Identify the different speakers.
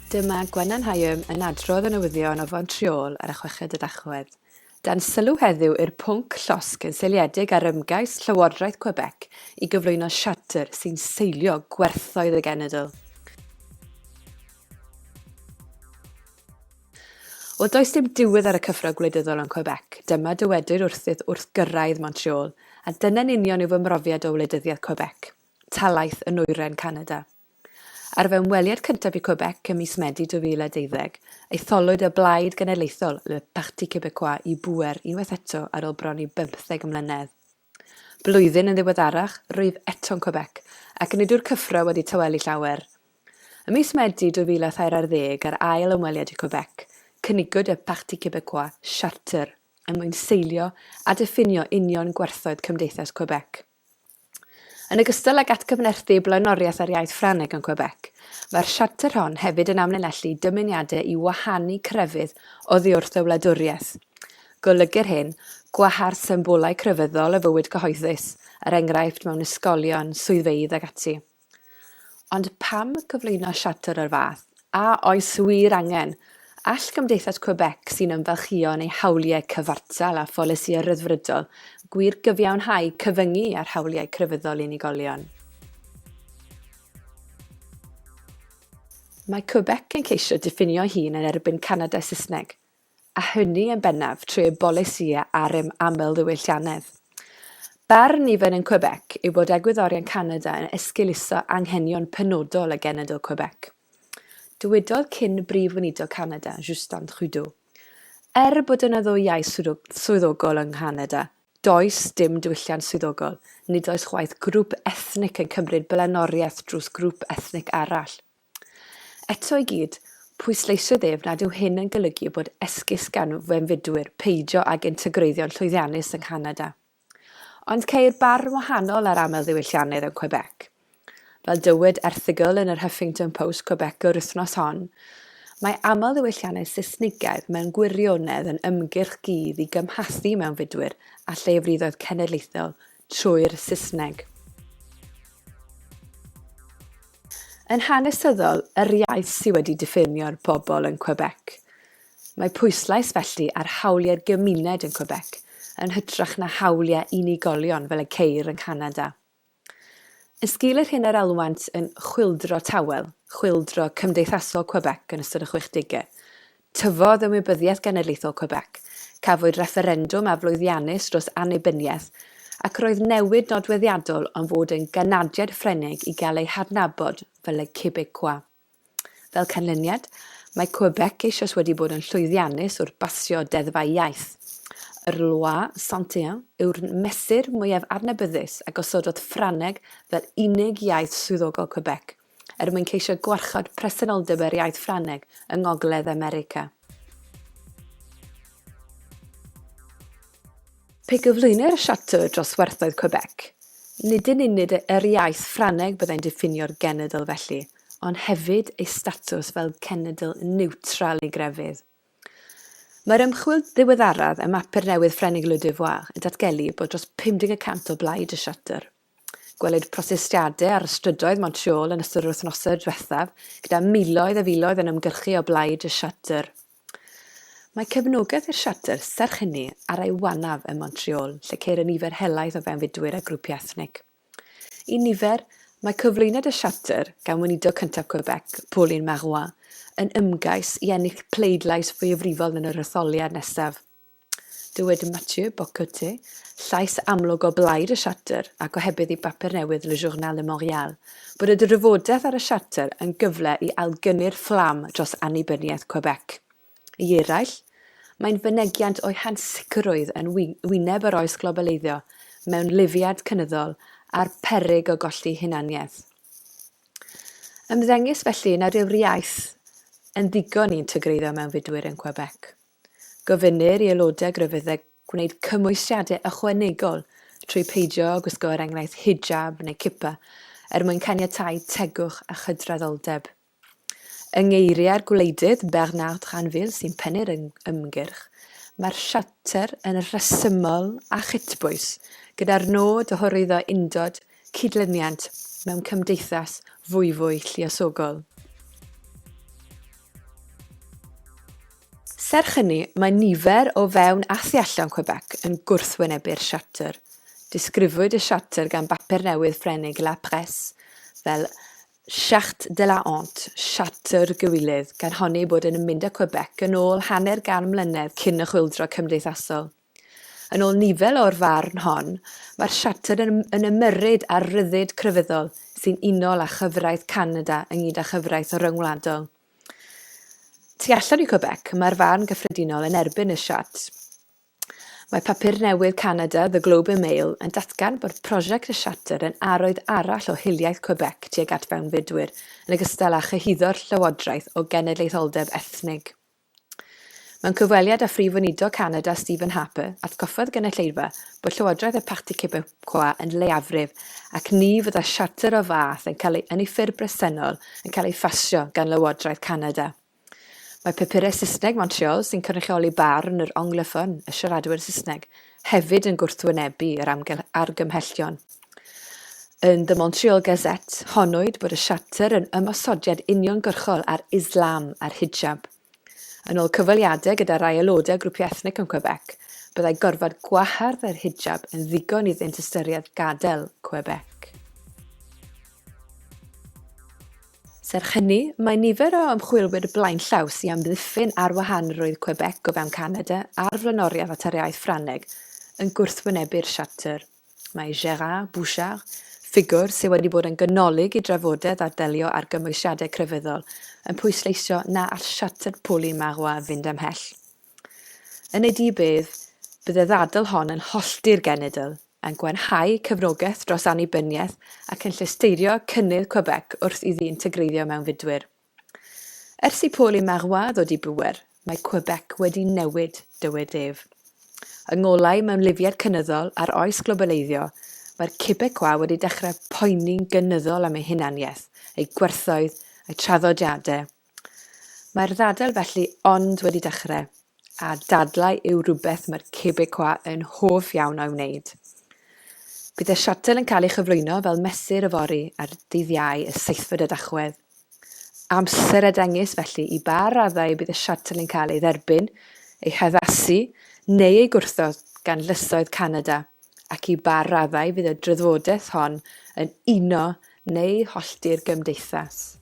Speaker 1: Dyma Gwenan Higham yn adrodd y newyddion o Fontreal ar y chweched o Dachwedd. Dan sylw heddiw yw'r pwnc llosg yn seiliedig ar ymgais Llywodraeth Quebec i gyflwyno siartr sy'n seilio gwerthoedd y genedl. Wel, does dim diwedd ar y cyffro gwleidyddol yn Quebec, dyma dywedwyd wrthyf wrth gyrraedd Montreal, a dyna'n union yw fy mhrofiad o wleidyddiaeth Quebec, talaith yn nwyrain Canada. Ar fy ymweliad cyntaf i Quebec ym mis Medi 2012, etholwyd y Blaid Genedlaethol, Le Parti Québécois, i bŵer unwaith eto ar ôl bron i bymtheg mlynedd. Blwyddyn yn ddiweddarach, rwyf eto'n Quebec, ac nid yw'r cyffro wedi tawelu llawer. Ym mis Medi 2013, ar ail ymweliad i Quebec, cynigwyd y Parti Québécois siartr er mwyn seilio a diffinio union gwerthoedd cymdeithas Quebec. Yn ogystal ag atgyfnerthu blaenoriaeth ar iaith Ffrangeg yn Quebec, mae'r siarter hon hefyd yn amlinellu dymuniadau i wahanu crefydd oddi wrth y wladwriaeth. Golygir hyn gwahardd symbolau crefyddol o fywyd cyhoeddus, er enghraifft mewn ysgolion, swyddfeydd ac ati. Ond pam cyflwyno siartr o'r fath? A oes wir angen? All Cymdeithas Quebec, sy'n ymfalchïo yn ei hawliau cyfartal a pholisïau rhyddfrydol, gwir gyfiawnhau cyfyngu ar hawliau crefyddol unigolion? Mae Quebec yn ceisio diffinio'i hun yn erbyn Canada Saesneg, a hynny yn bennaf trwy ei bolisïau ar em amlddiwylliannedd. Barn nifer yn Quebec yw bod egwyddorion Canada yn esgeuluso anghenion penodol y genedl Quebec. Dywedodd cyn Brif Weinidog Canada, Justin Trudeau, Er bod yna ddwy iaith swyddogol yng Nghanada, does dim diwylliant swyddogol, nid oes chwaith grŵp ethnig yn cymryd blaenoriaeth dros grŵp ethnig arall. Eto i gyd, pwysleisiodd ef nad yw hyn yn golygu bod esgus gan fewnfudwyr peidio ag integreiddio'n llwyddiannus yng Nghanada. Ond ceir barn wahanol ar amlddiwylliannedd yn Quebec. Fel dywed erthygl yn yr Huffington Post Quebec yr wythnos hon, mae amlddiwylliannedd Seisnigaidd mewn gwirionedd yn ymgyrch gudd i gymhathu mewnfudwyr a lleiafrifoedd cenedlaethol trwy'r Saesneg. Yn hanesyddol, yr iaith sydd wedi diffinio'r bobl yn Quebec. Mae pwyslais felly ar hawliau'r gymuned yn Quebec, yn hytrach na hawliau unigolion fel y ceir yng Nghanada. Yn sgil yr hyn yr alwant yn 'chwyldro tawel', chwyldro cymdeithasol Quebec yn ystod y chwechdegau, Tyfodd ymwybyddiaeth genedlaethol Quebec, cafwyd refferendwm aflwyddiannus dros annibyniaeth, ac roedd newid nodweddiadol am fod yn Ganadiaid Ffrengig i gael eu hadnabod fel y Québécois. Fel canlyniad, mae Quebec eisoes wedi bod yn llwyddiannus wrth basio deddfau iaith. Yr Loi 101 yw'r mesur mwyaf adnabyddus a gosododd Ffrangeg fel unig iaith swyddogol Quebec, er mwyn ceisio gwarchod presenoldeb yr iaith Ffrangeg yng Ngogledd America. Pe gyflwynir y Siartr dros werthoedd Quebec, nid yn unig yr iaith Ffrangeg byddai'n diffinio'r genedl felly, ond hefyd ei statws fel cenedl niwtral i grefydd. Mae'r ymchwil ddiweddaraf ym mhapur newydd Ffrengig Le Devoir yn datgelu bod dros 50 y cant o blaid y Siartr. Gwelwyd protestiadau ar strydoedd Montreal yn ystod yr wythnosau diwethaf, gyda miloedd a filoedd yn ymgyrchu o blaid y Siartr. Mae cefnogaeth i'r Siartr, serch hynny, ar ei wanaf ym Montreal, lle ceir y nifer helaeth o fewnfudwyr a grwpiau ethnig. I nifer, mae cyflwyniad y Siartr gan weinidog cyntaf Quebec, Pauline Marois, yn ymgais i ennill pleidlais fwyafrifol yn yr etholiad nesaf. Dywed Mathieu Bocoté, llais amlwg o blaid y Siartr a gohebydd i bapur newydd Le Journal de Montréal, bod y drafodaeth ar y Siartr yn gyfle i ailgynnu'r fflam dros annibyniaeth Quebec. I eraill, mae'n fynegiant o'u hansicrwydd yn wyneb yr oes globaleiddio, mewnlifiad cynyddol a'r peryg o golli hunaniaeth. Ymddengys felly nad yw'r iaith yn ddigon i integreiddio mewnfudwyr yn Quebec. Gofynnir i aelodau grefyddeg gwneud cymwysiadau ychwanegol trwy peidio â gwisgo er enghraifft hijab neu kippah er mwyn caniatáu tegwch a chydraddoldeb. Yng ngeiriau'r gwleidydd Bernard Drainville sy'n pennu'r ymgyrch, mae'r siarter yn rhesymol a chytbwys gyda'r nod o hyrwyddo undod, cydlyniant mewn cymdeithas fwyfwy lluosogol. Serch hynny, mae nifer o fewn a thu allan Quebec yn gwrthwynebu'r Siartr. Disgrifiwyd y Siartr gan bapur newydd Ffrengig La Presse fel Charte de la honte, Siartr Gywilydd, gan honni ei bod yn mynd â Quebec yn ôl hanner gan mlynedd cyn y Chwyldro Cymdeithasol. Yn ôl nifer o'r farn hon, mae'r Siartr yn yn ymyrryd ar ryddid crefyddol sy'n unol â chyfraith Canada ynghyd â chyfraith ryngwladol. Tu allan i Quebec, mae'r farn gyffredinol yn erbyn y Siart. Mae papur newydd Canada, The Globe and Mail, yn datgan bod prosiect y Siartr yn arwydd arall o hiliaeth Quebec tuag at fewnfudwyr, yn ogystal â chyhuddo'r llywodraeth o genedlaetholdeb ethnig. Mewn cyfweliad â Phrif Weinidog Canada Stephen Harper, atgoffodd gynulleidfa bod llywodraeth y Parti Québécois yn leiafrif ac ni fyddai siarter o'r fath yn cael ei yn ei ffurf bresennol yn cael ei phasio gan Lywodraeth Canada. Mae papurau Saesneg Montreal, sy'n cynrychioli barn yr Anglophone, y siaradwyr Saesneg, hefyd yn gwrthwynebu yr argymhellion. Yn The Montreal Gazette, honnwyd bod y siarter yn ymosodiad uniongyrchol ar Islam a'r hijab. Yn ôl cyfweliadau gyda rhai aelodau o grwpiau ethnig yn Quebec, byddai gorfod gwahardd yr hijab yn ddigon iddynt ystyried gadael Quebec. Serch hynny, mae nifer o ymchwilwyr blaenllaw sy'n amddiffyn arwahanrwydd Quebec o fewn Canada a'r flaenoriaeth at yr iaith Ffrangeg yn gwrthwynebu'r siarter. Mae Gérard Bouchard, ffigwr sydd wedi bod yn ganolig i drafodaeth ar ddelio â'r gymwysiadau crefyddol, yn pwysleisio na all Siarter Pauline Marois fynd ymhell. Yn ei dyb ef, bydd y ddadl hon yn hollti'r genedl, yn gwanhau cefnogaeth dros annibyniaeth ac yn llesteirio cynnydd Quebec wrth iddi integreiddio mewnfudwyr. Ers i Pauline Marois ddod i bŵer, mae Quebec wedi newid, dywed ef. Yng ngolau mewnlifiad cynyddol a'r oes globaleiddio, mae'r Québécois wedi dechrau poeni'n gynyddol am eu hunaniaeth, eu gwerthoedd, eu traddodiadau. Mae'r ddadl felly ond wedi dechrau, a dadlau yw rhywbeth mae'r Québécois yn hoff iawn o'i wneud. Bydd y siarter yn cael ei chyflwyno fel mesur yfory ar ddydd Iau y seithfed o Dachwedd. Amser a dengys felly i ba raddau y bydd y siarter yn cael ei dderbyn, ei haddasu neu ei gwrthod gan lysoedd Canada, ac i ba raddau fydd y drafodaeth hon yn uno neu hollti'r gymdeithas.